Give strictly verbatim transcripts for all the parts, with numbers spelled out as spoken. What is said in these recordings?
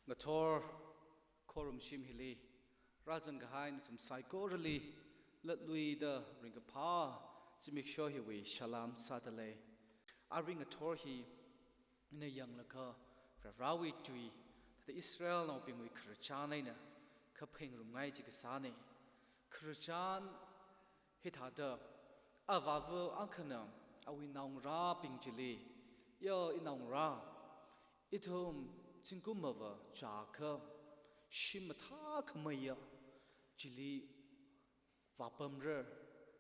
Ngathor khorumshim hili rāzang kahai nathum saikorali latluida ringkaphā zimiksho hiwui salam sādalei. Arui ngathor hi ina yanglakha Varivarāwui tui, thāda Israelnaobingwui khararchan eina kaphengrumngai chi kasāna. Khararchan hithāda, avāva akhana awui naongarābing chili, ya inaongarā, ithum zingkum mavā chākha, shim mathākhameiya chili vāpamra,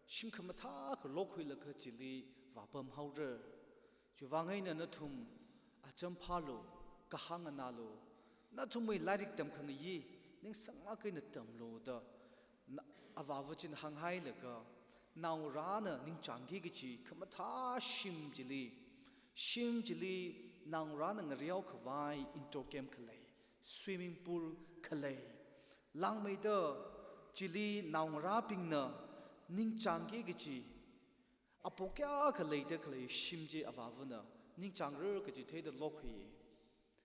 shim khamathā khalok khuilaga chili vāpamhaora. Chiwuivang eina nathum acham phālu, kahāng nganālu, nathumwui lairik tamkhangayi ningsānglāk eina tamlu da, na-, avāva china hānghailaga, naongarāna ningchāngki kaji khamathā shim chili, shim chili naongarāna ngareokhavai indoor game khalei, swimming pool khalei, langmeida chili naongarābingna ningchāngki kaji apong kayākha leida khalei shim chi avāvana ningchāngra kaji theida lokhui.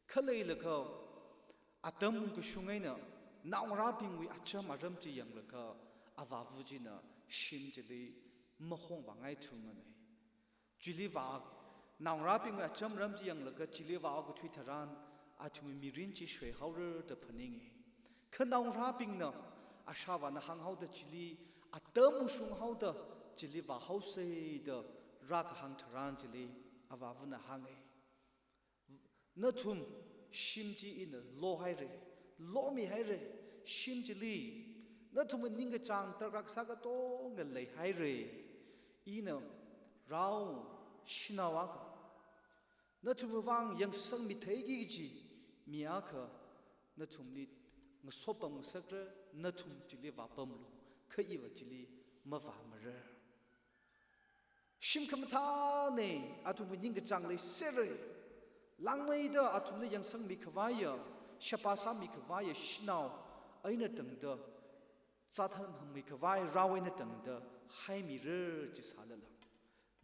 Khaleilaga atam ungkashung eina naongarābingwui acham aram chi yanglakha avāva china shim chili mahongvāngaithumana. Chili vā, naongarābingwui acham aram chi yanglakha chili vākathui tharan athumwui mirin chi shoihaora da phaninga. Kha naongarābingna ashāvāna hānghaoda chili atam ungshunghaoda chili vāhaosa da rākahāng tharan chili avāvana hānga. Nathum shim chi ina lohaira, lomihaira, shim chili nathumwui ningkachāng tarākha sā katonga leihaira. Ina rao shanao akha, nathumwui vang yangsangmitheiki kaji mi akha nathumli ngasopamngasakra, nathum chili vāpamlu, kha iva chili mavāmara. Shim khamathāna athumwui ningkachāng leisera. Langmeida athumna yangsangmikhavaiya, sheba sāmikhavaiya shanao eina tangda, zatham hāngmikhavai rao eina tangda haimira chi sālala,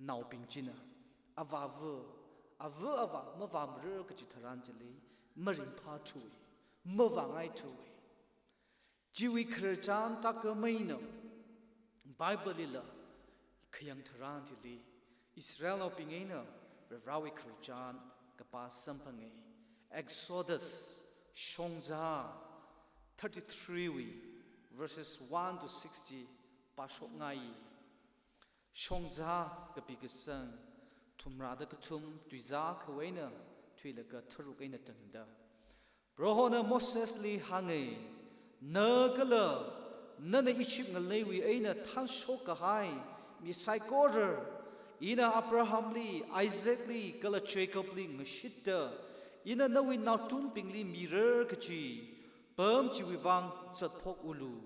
naobing china avāva, ava avā mavāmara kaji tharan chili maringphāthuwa, mavāngaithuwa. Chiwui khararchan tākam eina Bible lila khayang tharan chili Israelnaobing eina Varivarāwui khararchan kapā samphanga. Exodus, Shongzā thirty-three wui verses one to six chi pāshokngai. Shongzā kapi kasang thumrāda kathum, tuizā akhawui eina thuilaga tharuk eina tangda, Prohona Mosesli hānga, na kala nana Egypt ngaleiwui eina thanshok kahai mi saikora, ina Abrahamli, Isaacli kala Jacobli ngashitta, ina nawui naotumbingli mira kaji pam chiwui vang zatphok ulu.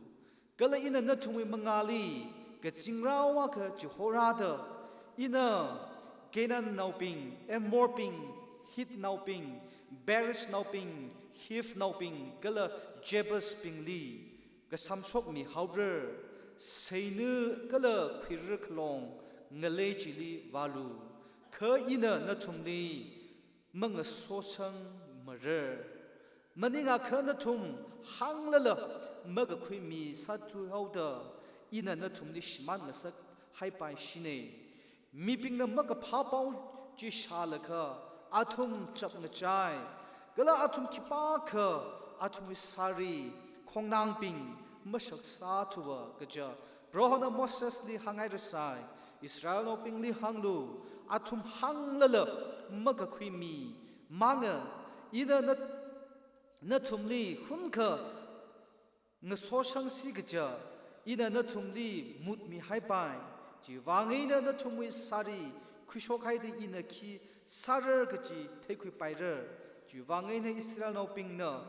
Kala ina nathumwui mangāli kazingrao akha chihorāda, ina Canaannaobing, Amorbing, Hitnaobing, Periznaobing, Hivnaobing kala Jebusbingli kashamshokmihaora. Seina kala khuira khalong ngalei chili vālu, kha ina nathumli mangasosangmara. Maningakha nathum hānglala makakhui mi sāthuihaoda, ina nathumli shimān ngasak haipaishina. Mibingna makaphā pao chi shālaga athum chapngachai, kala athum khipākha athumwui sāri khongnangbing mashaksāthuwa kaja Prohona Mosesli hāngngairasai. Israelnaobingli hānglu, athum hānglala makakhui mi manga, ina nat-, nathumli hunkha ngasosangsi kaja, ina nathumli mutmihaipai. Chiwuivang eina nathumwui sāri khuishokhaida ina khi sāra kaji theikhuipaira. Chiwuivang eina Israelnaobingna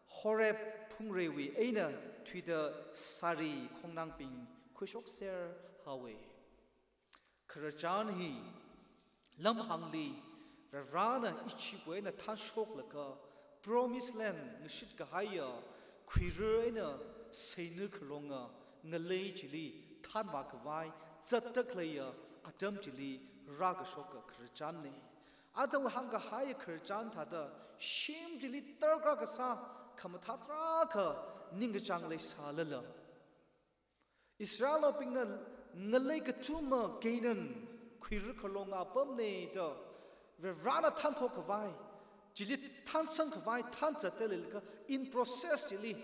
Horeb phungreiwui eina thuida sāri khongnangbing khuishokser haowa. Khararchan hi lamhāngli Varivarāna Egyptwui eina thanshoklaga Promised Land ngashit kahaiya khuira eina seina khalonga ngalei chili thanvā khavai zatda khaleiya atam chili rākashoka khararchanna. Athang hāngkahai khararchan thāda, shim chili tarākha kasā, khamathā tarākha ningkachāng leisālala, Israelnaobingna ngalei kathuma Canaan khuira khalong apamna da Varivarana thānthok khavai, chili thānsang khavai, thānzatda leilakha, in process chili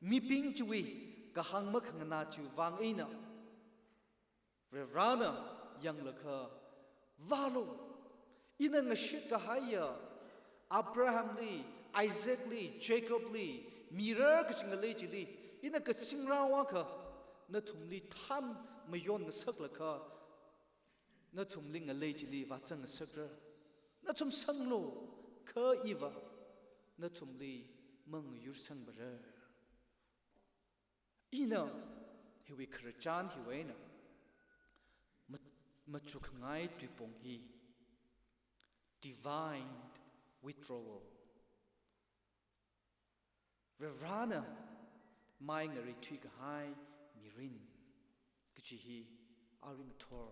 mibing chiwui kahāng makhanganā chiwui vang eina Varivarana yanglakha, vālu, ina ngashitkahaiya Abrahamli, Isaacli, Jacobli mirar kachi ngalei chili ina kazingrao akha nathumli thānmayon ngasaklakha, nathumli ngalei chili vāzang ngasakra. Nathum sanglu, kha iva nathumli mangayur sangmara. Ina hiwui khararchan hiwui eina ma-, machukngai tuipong hi divine withdrawal. Varivarana mai ngareithui kahai mirin kachi hi aring thor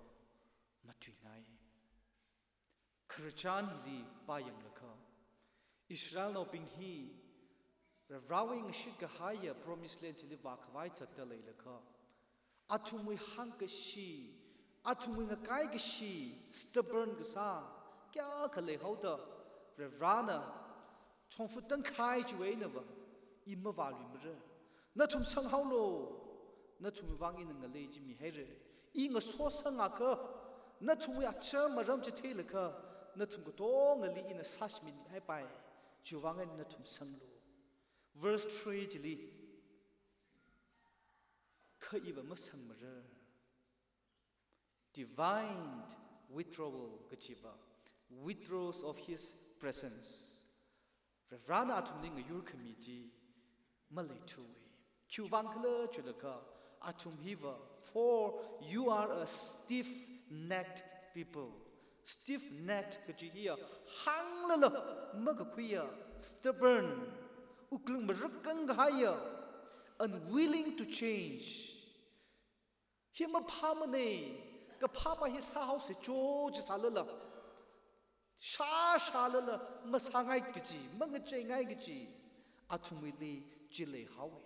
matuingai. Khararchan hili pāyanglakha, Israelnaobing hi Varivarawui ngashitkahaiya Promised Land chili vākhavai zatda leilakha, athumwui hāngkashi, athumwui ngakaikashi, stubborn kasā kayākha leihaoda, Varivarana chongfu tangkhai chiwui einava, i mavāluimara. Nathum sanghaolu, nathumwui vang ina ngalei chi mihaira. I ngasosangakha, nathumwui acham aram chi theilakha, nathum katongali ina sāshimit haipai. Chiwui vang eina nathum sanglu. Verse three chili, kha iva masangmara. Divine withdrawal kachiva, withdraws of his presence. Varivarana athumli ngayur khami chi maleithuwa. Khiwui vang khala chilakha, athum hiva, "For you are a stiff-necked people." Stiff-necked kachi hiya hānglala makakhuiya, stubborn, wuklung marākang kahaiya, unwilling to change. Hi maphāmana, kaphāpa hi sāhaosa cho chisālala, shāshālala masāngai kachi, mangacheingai kachi, athumwuili chi leihaowa.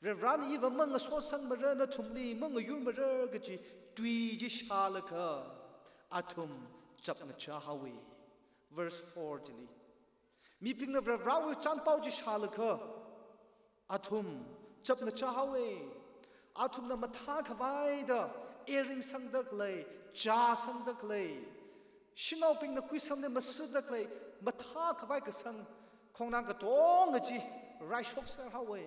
Varivarana iva mangasosangmara, nathumli mangayurmara kachi tui chi shālakha, athum chapngachā haowa. Verse four chili, mibingna Varivarawui chānpao chi shālakha, athum chapngachā haowa. Athumna mathākhavaida erring sangda khalei, chā sangda khalei, shanaobingna kuisamli masuda khalei mathākhavai kasang khongnang katonga chi raishokser haowa.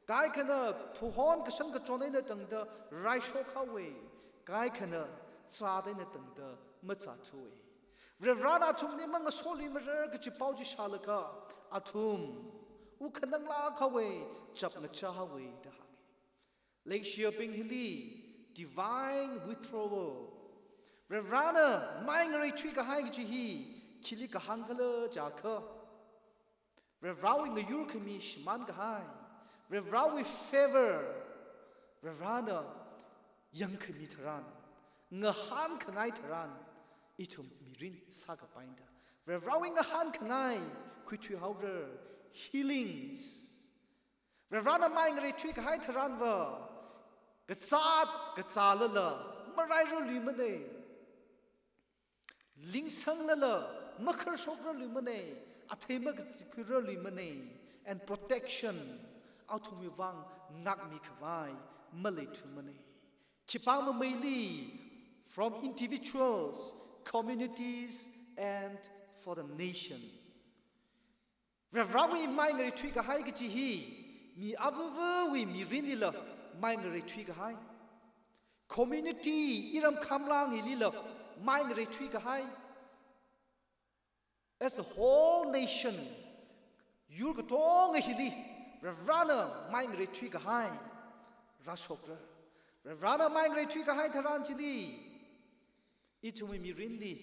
Kaikhana phuhon kashan kachon eina tangda raishok haowa. Kaikhana zāda eina tangda mazāthuwa. Varivarana athumli mangasoluimara kachi pao chi shālakha, athum wukkhananglāk haowa, chapngachā haowa da hānga. Leishiyabing hili, divine withdrawal. Varivarana mai ngareithui kahai kachi hi khili kahāng khala jiakha, Varivarawui ngayur khami shimān kahai, Varivarawui favor, Varivarana yangkhami tharan, ngahānkhangai tharan, ithum mirin sākapaina da Varivarawui ngahānkhangai khuithui haora, healings. Varivarana mai ngareithui kahai tharanva, kazāt kazālala marairarluimana. Lingsanglala makharshokrarluimana, athei makazipkhuirarluimana, and protection, athumwui vang ngākmikhavai maleithumana. Khipāmameili, from individuals, communities, and for the nation. Varivarawui mai ngareithui kahai kachi hi, mi avāvawui mirinlila mai ngareithui kahai. Community, iram khamlang hilila mai ngareithui kahai. As a whole nation, yur katonga hili Varivarana mai ngareithui kahai rāshokra. Varivarana mai ngareithui kahai tharan chili, ithumwui mirinli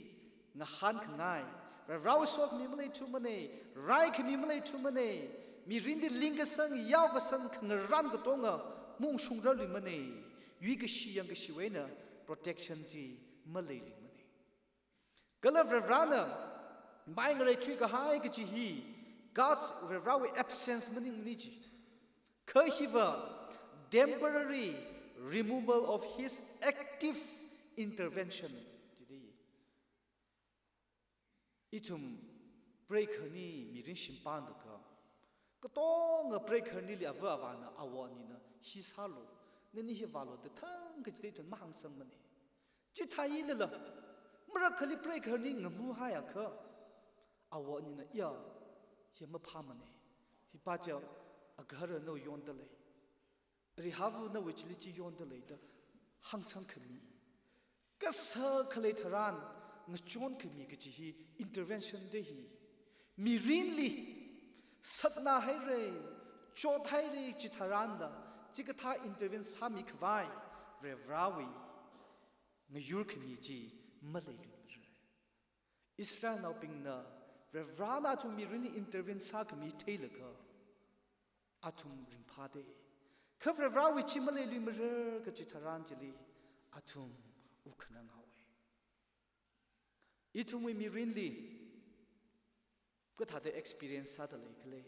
ngahānkhangai, Varivarawui sokhami maleithumana, raikhami maleithumana, mirinli lingkasang, yaokasang khangarān katonga maungshungrarluimana, yuikashi yangkashiwui eina protection chi maleiluimana. Kala Varivarana mai ngareithui kahai kaji hi God's, Varivarawui absence maningmana ji. Kha hiva temporary removal of his active intervention. Jida. Ithum preikharni mirin shimpānda kha, katonga preikharnili ava avāna, awo anina hi sālu, nani hi vālu da thang kachida ithum mahāngsangmana. Chithālala, marakhali preikharni ngamu haiakha, awo anina, ya, hi maphāmana. Hipa cha agahara nawui yonda lei. Arihava nawui chili chi yonda lei da hāngsangkhami. Kasā khalei tharan ngachonkhami kaji hi intervention da hi. Mirinli satna haira, chot haira chitharanla, chikathā intervene sāmi khavai Varivarawui ngayurkhami chi maleiluimara. Israelnaobingna Varivarana athum mirinli intervene sākhami theilaga athum ringphāda. Kha Varivarawui chi maleiluimara kaji tharan chili athum wukhanang haowa. Ithumwui mirinli kathāda experience sāda lei khala?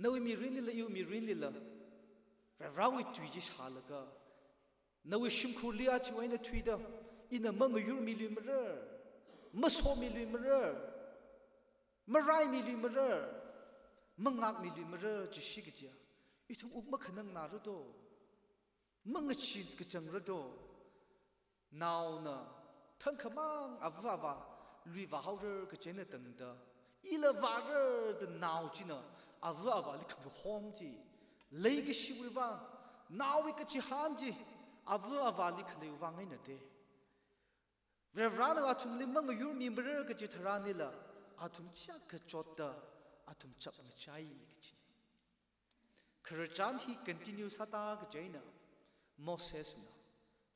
Nawui mirinlila, iwui mirinlila, Varivarawui tui chi shālaga, nawui shimkhurli achiwui eina thuida, ina mangayurmiluimara, masomiluimara, maraimiluimara, mangakmiluimara jishi kaja, ithum wuk makhanangnara do, mangachee kachangra do. Naona thangkhamang ava avālui vāhaora kaji eina tangda, ila vāra da nao china ava avāli khangahom chi, leikashiwui vang, naowui kachihān chi ava avāli khaleiwui vang eina da. Varivarana athumli mangayurmimara kaji tharanlila, athum chiyākha chotda, athum chapngachai kajina. Khararchan hi continue sāda kaji eina, Mosesna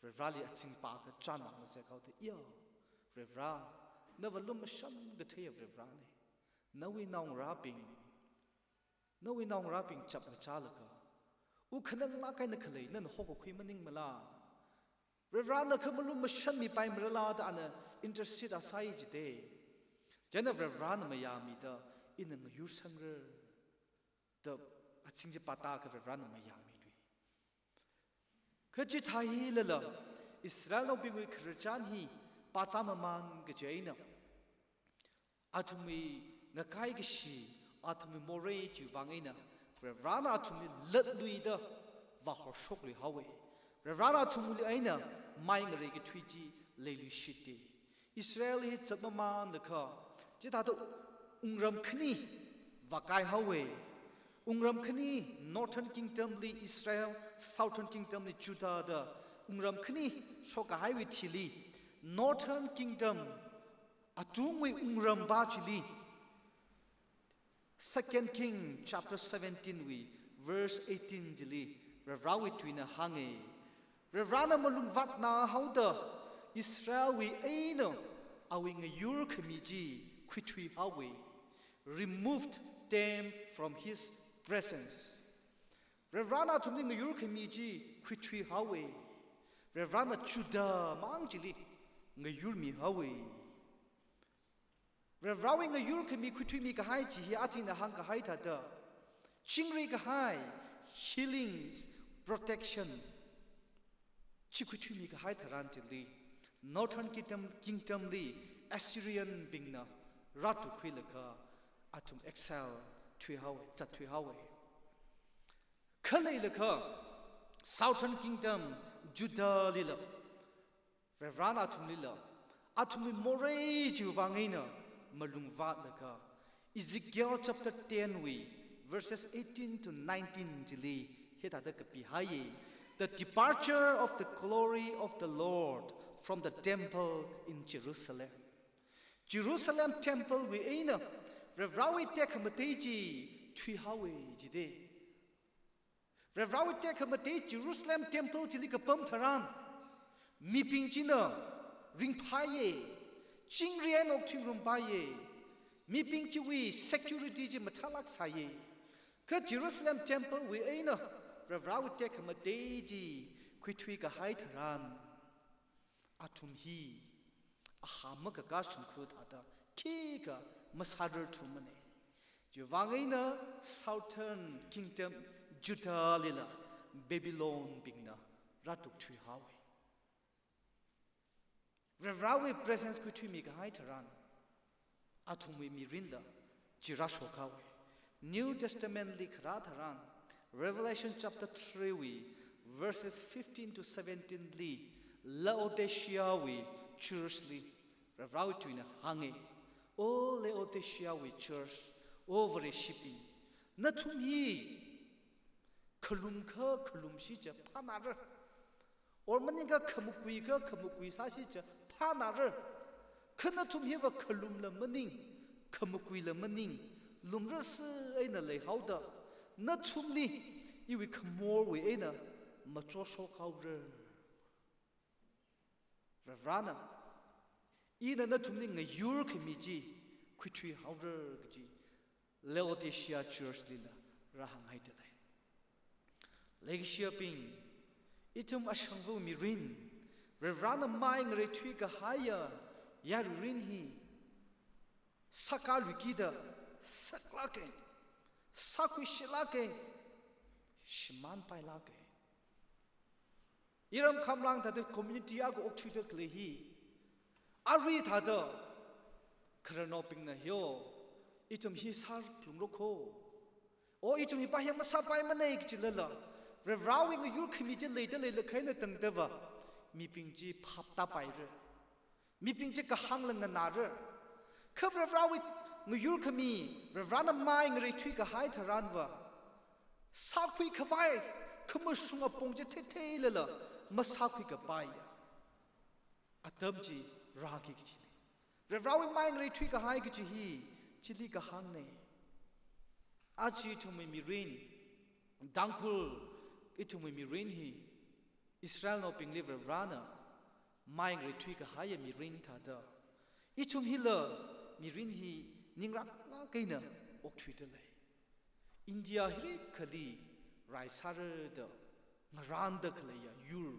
Varivarali azing pākha chānlāk ngazek haoda, ya, Varivara, nava lumashan katheiya Varivarana. Nawui naongarābing, nawui naongarābing chapngachālaga, wukhananglāk eina khalei nana hokakhui maningmala? Varivarana kha malumashanmipaimarala da ana intercede sāi jida. Chieina Varivarana mayāmida, ina ngayursangra da azing chi pāda kha Varivarana mayāmilui. Kha chithālala, Israelnaobingwui khararchan hi pāda mamān kaji eina, athumwui ngakai kashi, athumwui morei chiwui vang eina, Varivarana athumli latluida vāhorshoklui haowa. Varivarana athumli eina mai ngarei kathui chi leiluishita. Israel hi zat mamānlaga, chithāda wungram khani vākai haowa. Wungram khani, Northern Kingdom li Israel, Southern Kingdom li Judah da wungram khani shokkahaiwui thili, Northern Kingdom, atungwui wungram pā chili, Second King chapter seventeen wui verse eighteen chili, Varivarawui tuina hānga. Varivarana malungvātnā haoda, Israelwui eina awui ngayurkhami chi khuithui haowa. Removed them from his presence. Varivarana athumli ngayurkhami chi khuithui haowa. Varivarana Judah mang chili ngayurmi haowa. Varivarawui ngayurkhami khuithuimi kahai chi hi athingna hāngkahai thāda, chingri kahai, healings, protection chi khuithuimi kahai tharan chili, Northern Kingdom, Kingdom li Assyrian bingna rātukhuilaga athum exile thuihaowa, zatthuihaowa. Khaleilaga Southern Kingdom, Judah lila, Varivarana athumlila, athumwui morei chiwui vang eina malungvātlaga, Ezekiel chapter ten wui verses eighteen to nineteen chili hithāda kapihaiya, the departure of the glory of the Lord from the temple in Jerusalem. Jerusalem temple wui eina Varivarawui tekhamatei chi thuihaowa jida. Varivarawui tekhamatei Jerusalem temple chili kapam tharan, mibing china ringphāya, chingri eina okthuingarumpaiya, mibing chiwui security chi mathālāk sāya. Kha Jerusalem temple wui eina Varivarawui tekhamatei chi khuithui kahai tharan, athum hi Aham makakā shimkhur thāda khikha masārarthumana. Chiwuivang eina Southern Kingdom Judalila Babylonbingna rātukthuihaowa. Varivarāwui presence khuithuimi kahai tharan, athumwui mirinla chi rāshokhaowa. New Testament li kharā tharan, Revelation chapter three wui verses fifteen to seventeen li Laodicea wui church li Varivarāwui tuina hānga, O Laodicea wui church, O Vareshibing, nathum hi khalum kha khalumshi cha phānāra. Or maningakha khamakui kha khamakui sāshi cha phānāra. Kha nathum hiva khalumla maning, khamakuila maning, lumrasi eina leihaoda, nathumli iwui khamorwui eina machoshokhaora. Varivarāna, ina nathumli ngayur khami chi khuithuihaora kaji Laodicea church lila rāhānghaida lei. Leikashiyabing, ithum ashangva mirin, Varivarāna mai ngareithui kahaiya yaruirin hi sākaluikida saklāka, sākhuishilāka, shimānpailāka. Iram Khamlang thāda community akha okthuida khalei hi, arui thāda khararnaobingna hi, o, ithum hi sālungra kho, o, ithum hi pa hi masāpaimana kachilala, Varivarāwui ngayur khami chi leida leilakha eina tangdava mibing chi phap tāpaira. Mibing chi kahāngla nganāra. Kha Varivarāwui ngayur khami, Varivarāna mai ngareithui kahai tharanva, sākhui khavai khamashung apong chi theitheilala masākhui kapaiya atam chi rāki kajina. Varivarāwui mai ngareithui kahai kaji hi chili kahāngna. Aja ithumwui mirin, Tangkhul ithumwui mirin hi Israelnaobingli Varivarāna mai ngareithui kahaiya mirin thāda, ithum hila mirin hi ningraklāk eina okthuida lei. India hi rikhali rai sāra da ngaranda khaleiya yur,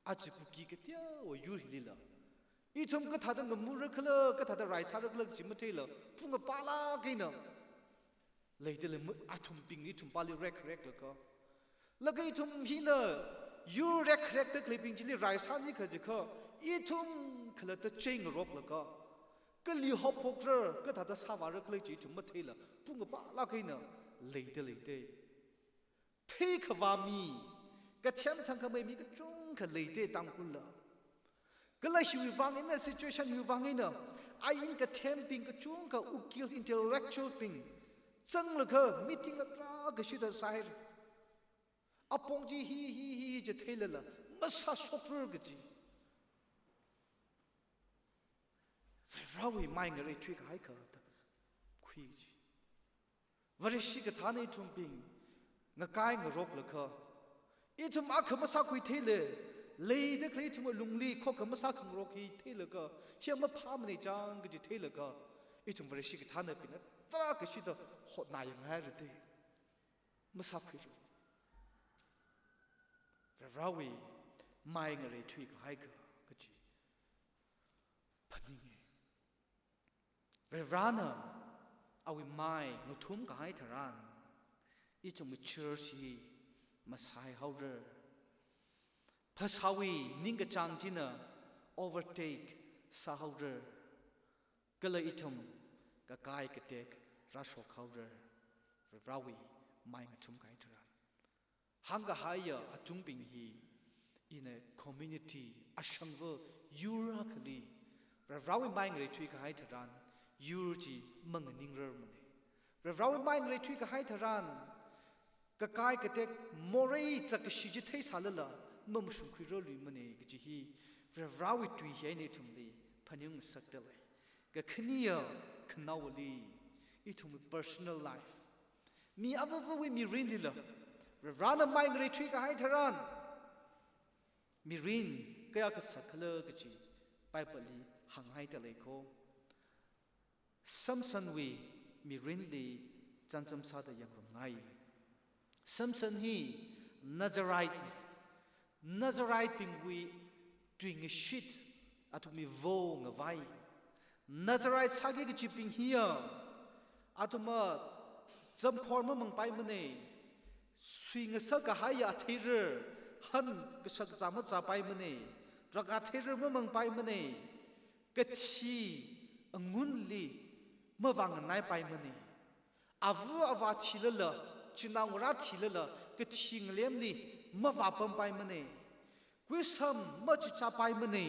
aja Kuki kateowa yur hilila, ithum kathāda ngamura khala, kathāda rai sāra khala kaji matheila, pungapālāk eina leida lei. Mu-, athumbingna ithum pali rekhareklaga, laga ithum hina yur rekharekda khaleibing chili rai sāni kaji kha, ithum khalatta cheingaroklaga, kali haophokra, kathāda sāvāra khala chi ithum matheila, pungapālāk eina leida leida. Theikhavā mi, kathem thangkhamei mi kachungkha leida Tangkhulla. Kala hiwui vang eina, situation hiwui vang eina, ain kathembing kachungkha, ukil intellectuals bing zanglaga meeting la tarākha shida sāhaira. Apong chi hi, hi, hi, hi chi theilala masāshokra kaji. Varivarāwui mai ngareithui kahai kha da khui kaji. Vareshi kathāna ithumbing ngakai ngaroklaga, ithum akha masākhui theila, leida khalei ithum alungli khokha masākhangarok hi theilaga, hi maphāmana chang kaji theilaga, ithum Vareshi kathānabingna tarākha shida hotnāyanghaira da. Masākhuilu. Varivarāwui mai ngareithui kahai kha kaji phaninga. Varivarāna awui mai ngathum kahai tharan, ithumwui church hi masāihaora. Phasāwui ningkachāng china overtake sāhaora. Kala ithum kakai katek rāshokhaora, Varivarāwui mai ngathum kahai tharan. Hāngkahaiya atungbing hi, ina community, ashangva yur akhali Varivarāwui mai ngareithui kahai tharan, yur chi manganingrarmana. Varivarāwui mai ngareithui kahai tharan, kakai katek morei zakkashi chi theisālala mamashungkhuirarluimana kaji hi Varivarāwui tui hi eina ithumli phaningngasakda lei. Kakhaniya khanaowali, ithumwui personal life, mi avāvawui mirinlila Varivarāna mai ngareithui kahai tharan, mirin kayākha sakkhala kaji Bible li hānghaida lei kho. Samsonwui mirinli chānjam sāda yangrumngai. Samson hi Nazarite, Nazarite bingwui tuingashit athumwui vow ngavai. Nazarite sāki kachibing hiya, athumva zamkhor mamangpaimana, sui ngasak kahaiya atheira, han kashak kazā mazāpaimana, drakhā theira mamangpaimana, kathi angunli mavānganaipaimana. Ava avā thilala, chinaongarā thilala, kathi ngalemli mavāpampaimana. Kuisam machichāpaimana.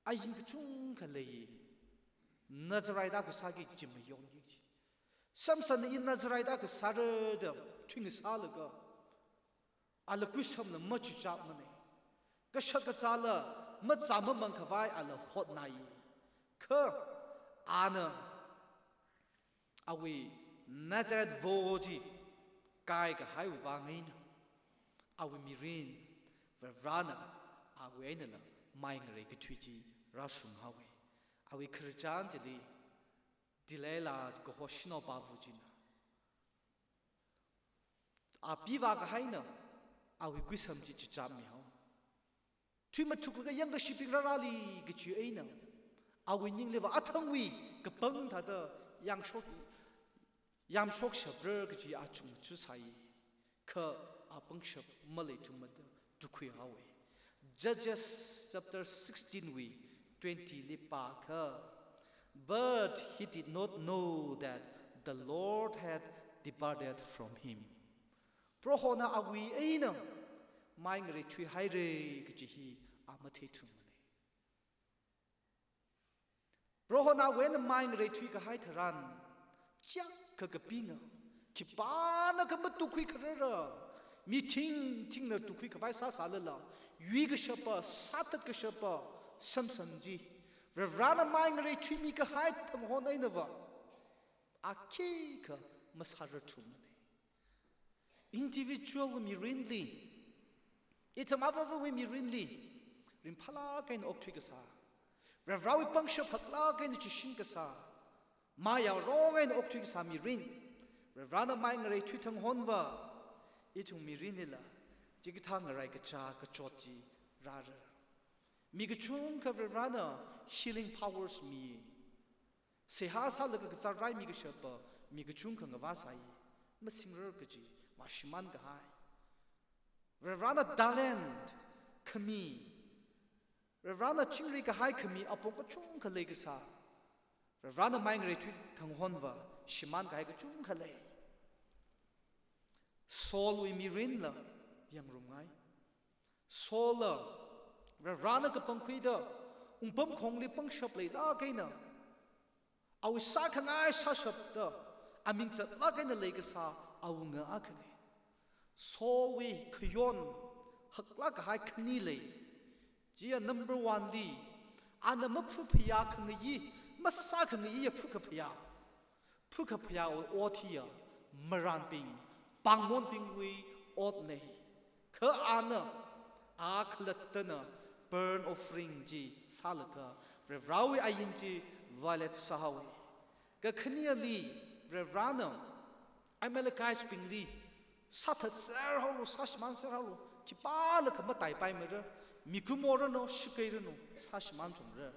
Ain kachungkha lei. Nazarite akha sāki chi mayonki kaji. Samson na i Nazarite akha sāra da thuingasālaga, ala kuisamla machichāmana. Kashak kazāla mazā mamang khavai ala hotnai. Kha ana awui Nazarite vow chi kaikahaiwui vang eina, awui mirin Varivarana awui einala mai ngareikathui chi rāshunghaowa. Awui khararchan chili Delilah kaho shanaopava china a pivā kahaina, awui kuisam chi chichāmihao. Thui mathuklaga yangkashibing rārāli kaji eina, awui ningliva athangwui kapang thāda yangshok, yamshokshapra kaji achung chu sāi. Kha a pangshap maleithumada tukhuihaowa. Judges chapter sixteen wui twenty li pākha, "But he did not know that the Lord had departed from him." Prohona awui eina mai ngareithuihaira kaji hi a matheithumana. Prohona awui eina mai ngareithui kahai tharan, chiyākha kapinga, khipānakha matukhui kharara, mi thingthingna tukhui khavai sāsālala, yuikashapa, sāthatkashapa Samson chi Varivarana mai ngareithuimi kahai thanghon einava a khikha masārarthumana. Individual wui mirinli, ithum avāvawui mirinli, ringphālāk eina okthui kasā, Varivarawui pangshap haklāk eina chishin kasā, mayarong eina okthui kasā mirin, Varivarana mai ngareithui thanghonva, ithum mirinlila chikathā ngarai kachā kachot chi rāra. Mi kachungkha Varivarana healing powers mi. Seihā sālaga kazāt raimi kashapa mi kachungkha ngavā sāi, masingra kaji mashimān kahai. Varivarana talent khami, Varivarana chingri kahai khami apong kachungkha leikasā, Varivarana mai ngareithui thanghonva shimān kahai kachungkha lei. Saulwui mirinla yangrumngai. Saul la Varivarana kapangkhuida wungpamkhongli pangshap leilāk eina, awui sākhangai sāshapda aming zatlāk eina leikasā awunga akhana. Saulwui khayon haklāk kahai khani lei. Chiya number one li, ana maphuphayā khangayi, masākhangayiya phukhaphayā. Phukhaphayāwui ot hiya marānbing, pāngmonbingwui otna. Kha ana, a khalattana burnt offering chi sālaga Varivarawui ain chi violate sāhaowa. Kakhaneli Varivarana Amalekites bingli sāthatser haolu, sāshimānser haolu, khipālakha mataipaimara, mikumo ranu, shakei ranu, sāshimānthumra.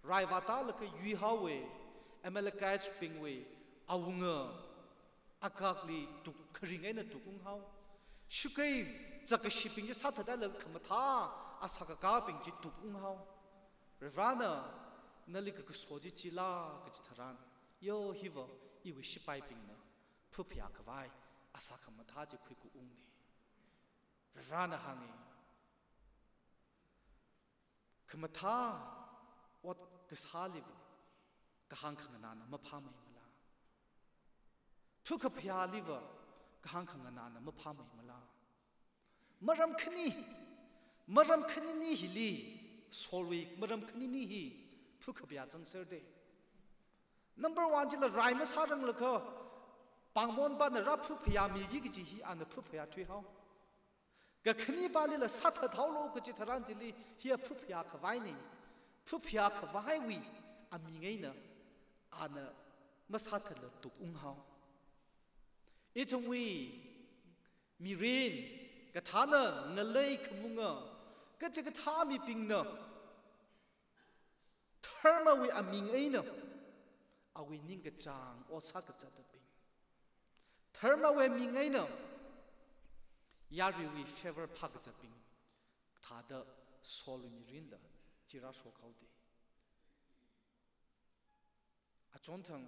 Rai vātālaga yuihaowa, Amalekites bingwui awunga Agagli tuk, kharing eina tukunghao. Shakei zakkashibing chi sāthathailaga khamathā asā kakābing chi tukunghao. Varivarana nali kakaso chi chila kaji tharan, yo hiva iwui shipaibingna phuphayā khavai asā khamathā chi khuikaungna. Varivarana hānga, khamathā ot kasāliva kahāng khanganāna maphāmeimala? Phukhaphayāliva kahāng khanganāna maphāmeimala? Maram khani, maram khanini hili, Saulwui maram khanini hi phukhaphayā zangserde. Number one chila rai masāranglakha, pāngmonpana rāphuphayāmiki kaji hi ana phuphayā thuihao. Kakhanipalila sāthathaolu kaji tharan chili hiya phuphayā khavaina. Phuphayā khavaiwui aming eina ana masāthatla tukunghao. Ithumwui mirin, kathāna ngalei khamunga, Kachikathā mibingna dharmawui aming eina awui ningkachāng ot sākazatbing, dharmawui aming eina yaruiwui favor phākazatbing thāda Saulwui mirinla chi rāshok haoda. Achonthang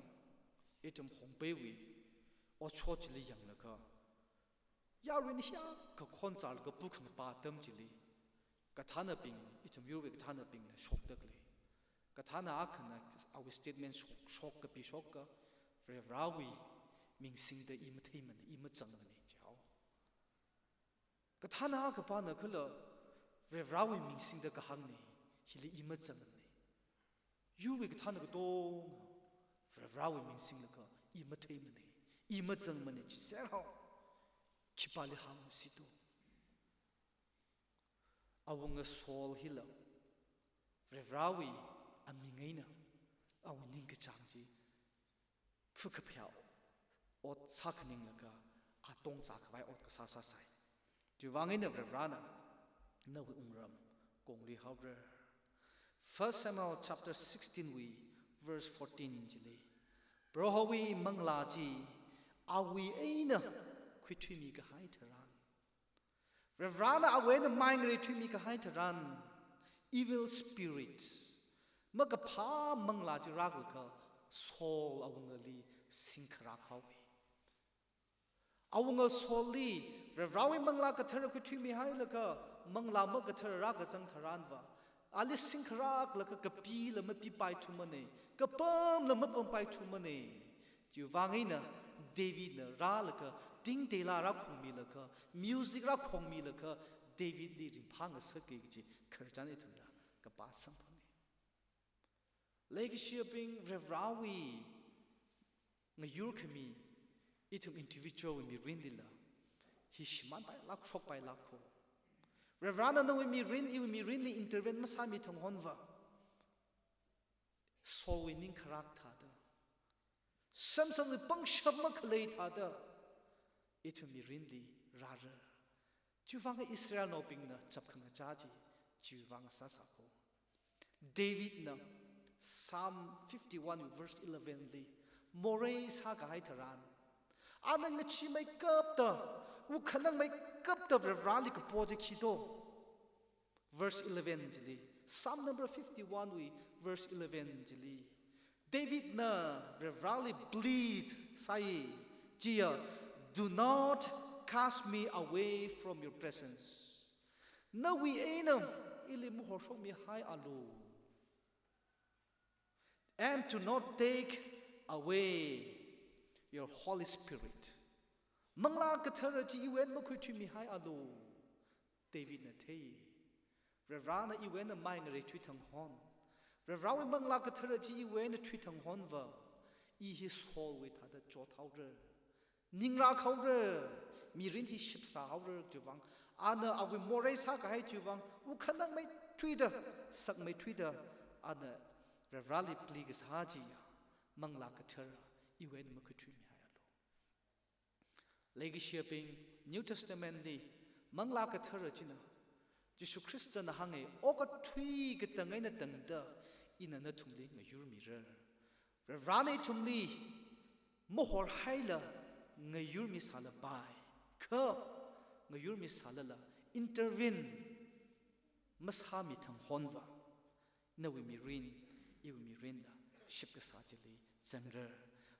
ithum Hongpeiwui otshot chili yanglaga, yaruina hiyākha khon zālaga pukhangpa atam chili, kathānabing, ithum yurwui kathānabingna shokda khalei. Kathāna akhana awui statement shok, shok kapi shokka, Varivarāwui ming singda i matheimana, i mazangmana, jihaowa. Kathāna akhapana khala, Varivarāwui ming singda kahāngna, hili i mazangmana. Yurwui kathāna katonga Varivarāwui ming singlaga i matheimana, i mazangmana jiser haowa. Khipāli hānglu situ? Awunga Saul hila Varivarāwui aming eina awui ningkachāng chi phukaphayā ot sākhaninglaga atong zākhavai ot kasā sāsai. Chiwuivang eina Varivarāna nawui wungram kongli haora. First Samuel chapter sixteen wui verse fourteen chili, Prohowui manglā chi awui eina khuithuimi kahai tharan, Varivarāna awui eina mai ngareithuimi kahai tharan, evil spirit, makaphā manglā chi rālaga Saul awungali singkharāk haowa. Awunga Saulli Varivarāwui manglā kathara khuithuimi hailaga, manglā makathara rākazang tharanva, ali singkharāklaga kapila mapipaithumana, kapamla mapampaithumana. Chiwuivang eina Davidna rālaga, tingteila rākhongmilaga, music rākhongmilaga, Davidli ringphā ngasaka kaji khararchan ithumna kapā samphanga. Leikashiyabing, Varivarāwui ngayurkhami, ithum individual wui mirinlila hi shimānpailāk, shokpailāka. Varivarāna nawui mirin, iwui mirinli intervene masāmi thang honva, Saulwui ningkharāk thāda, Samsonwui pangshap makhalei thāda ithum mirinli rāra. Chiwuivang Israelnaobingna chapkhangachā chi chiwuivang sāsāko. Davidna Psalm fifty-one verse eleven li morei sākahai tharan, ana ngacheemeikapta, wukhanangmeikapta Varivarāli kapo chi khito? Verse eleven chili, Psalm number fifty-one wui verse eleven chili, Davidna Varivarāli plead sāi, chiya, "Do not cast me away from your presence." Nawui eina ili mahorshokmihaialu. "And do not take away your Holy Spirit." Manglā kathara chi iwui eina makhuithuimihaialu. Davidna thei. Varivarāna iwui eina mai ngareithui thang hon, Varivarāwui manglā kathara chi iwui eina thuithang honva, i hi Saulwui thāda chothaora. Ningrākhaora, mirin hi shipsāhaora chiwuivang, ana awui morei sākahai chiwuivang, wukhanangmeithuida, sakmeithuida, ana Varivarāli plea kasā chiya, manglā kathara iwui eina makhuithuimihaialu. Leikashiyabing, New Testament li manglā kathara china, Jishu Khristana hānga, okathui katang eina tangda ina nathumli ngayurmira. Varivarāna ithumli mahorhaila ngayurmisālapai, kha ngayurmisālala intervene masāmi thang honva, nawui mirin, iwui mirinla shipkasā chili zangra.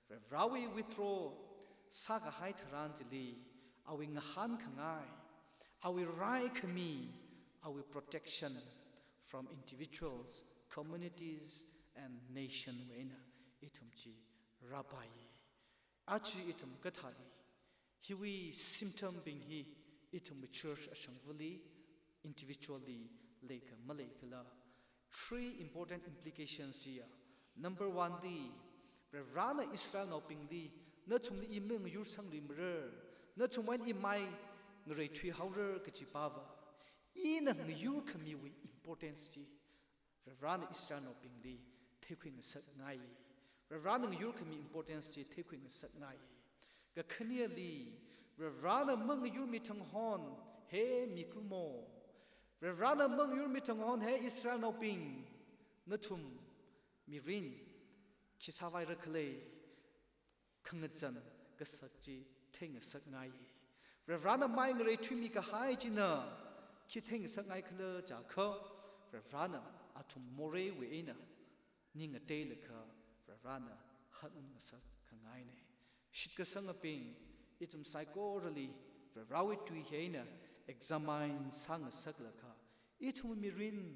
Varivarāwui withdraw sākahai tharan chili, awui ngahānkhangai, awui raikhami, awui protection from individuals, communities, and nation wui eina ithum chi rāpai. Aja ithum kathāli, hiwui symptom bing hi ithumwui church ashangvali, individually leika maleikala? Three important implications chiya. Number one li, Varivarāna Israelnaobingli, nathumli i mangayursangluimara, nathumwui eina i mai ngareithuihaora kaji pava, ina ngayurkhamiwui importance chi Varivarāna Israelnaobingli theikhuingasakngai. Varivarāna ngayurkhami importance chi theikhuingasakngai. Kakhaneli, Varivarāna mangayurmi thang hon, he mikumo, Varivarana mangayurmi tangahon he Israelnaobing, nathum mirin khi sāvaira khala, khangazan kasak chi theingasakngai. Varivarana mai ngareithuimi kahai china khi theingasakngai khala jiakha, Varivarana athum moreiwui eina ning ngateilaga Varivarana hanungngasak khangaina. Shitkasangabing, ithum saikorali Varivarawui tui hi eina examine sāngasaklaga, ithum mirin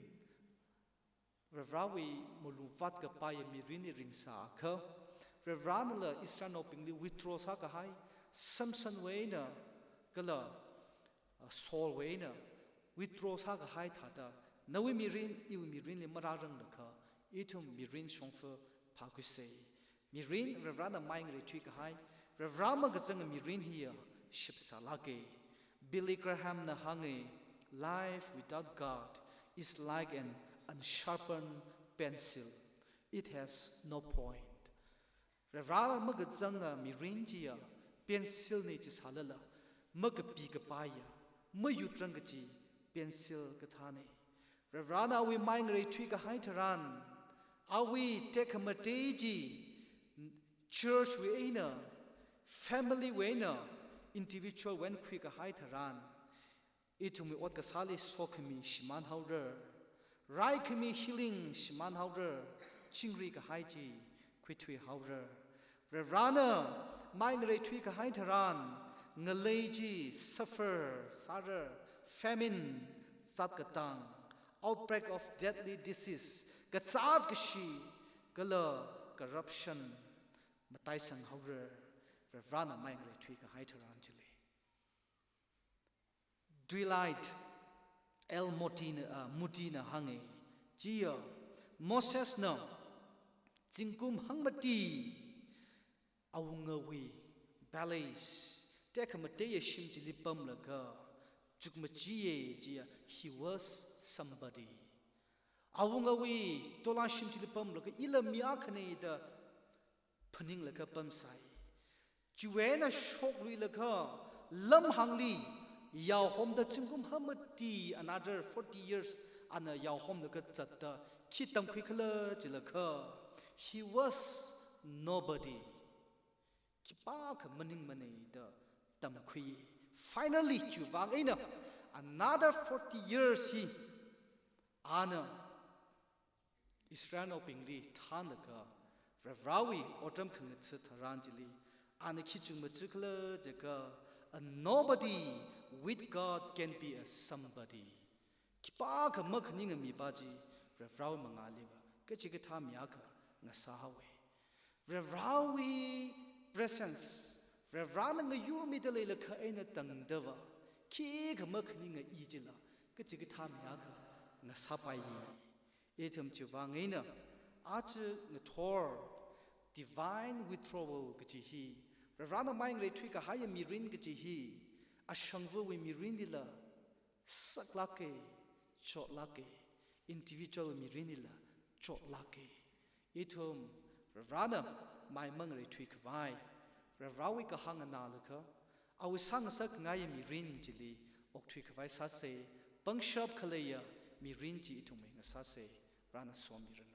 Varivarawui malungvāt kapaiya mirinli ringsāakha, Varivaranala Israelnaobingli withdraw sākahai, Samsonwui eina kala, uh, Saulwui eina withdraw sākahai thāda, nawui mirin, iwui mirinli marāranglakha, ithum mirin shongfa phākhuisa. Mirin Varivarana mai ngareithui kahai, Varivara makazanga mirin hiya shipsālāka. Billy Grahamna hānga, "Life without God is like an unsharpened pencil. It has no point." Varivara makazanga mirin chiya pencil na chisālala, makapi kapaiya, mayutrang kachi pencil kathāna. Varivarana awui mai ngareithui kahai tharan, awui tekhamatei chi church wui eina, family wui eina, individual wui eina khuikahai tharan, ithumwui ot kasāli sokhami shimānhaora, raikhami healing shimānhaora, chingri kahai chi khuithuihaora. Varivarana mai ngareithui kahai tharan, ngalei chi suffer sāra, famine, zat katang, outbreak of deadly disease, kazāt kashi, kala corruption mataisanghaora, Varivarana mai ngareithui kahai tharan chili. Dwight L. Moody na, ah, Moody na hānga, chiya, Mosesna zingkum hangmati awungawui palace, tekhamateiya shim chili pamlaga chukmajiya, chiya, he was somebody. Awungawui tola shim chili pamlaga, ila mi akhana da phaninglaga pamsai. Chiwui eina shokluilaga lamhāngli yaohomda zingkum hangmati, another forty years ana yaohomlaga zatda khi tamkhui khala jilaga, he was nobody. Khipākha maningmanei da tamkhui. Finally, chiwui vang eina another forty years hi ana Israelnaobingli thānlaga, Varivarawui otram khangatha tharan chili, ana khi chukmaja khala jiakha, a nobody with God can be a somebody. Khipākha makhaninga mipā chi, Varivarawui mangāliva kachikathā mi akha ngasāhaowa. Varivarawui presence, Varivarana ngayurmida leilakha eina tangdava, khikha makhaninga i chila, kachikathā mi akha ngasāpaiya. Ithum chiwui vang eina, aja ngathor, divine withdrawal kaji hi, Varivarana mai ngareithui kahaiya mirin kaji hi, ashangvawui mirinlila saklāka, chotlāka, individual mirinlila chotlāka. Ithum Varivarana mai mangareithui khavai, Varivarawui kahāng nganālaga, awui sāngasakngaiya mirin chili okthui khavai sāsa, pangshap khaleiya mirin chi ithumwui ngasāsa, Varivarana somiranu.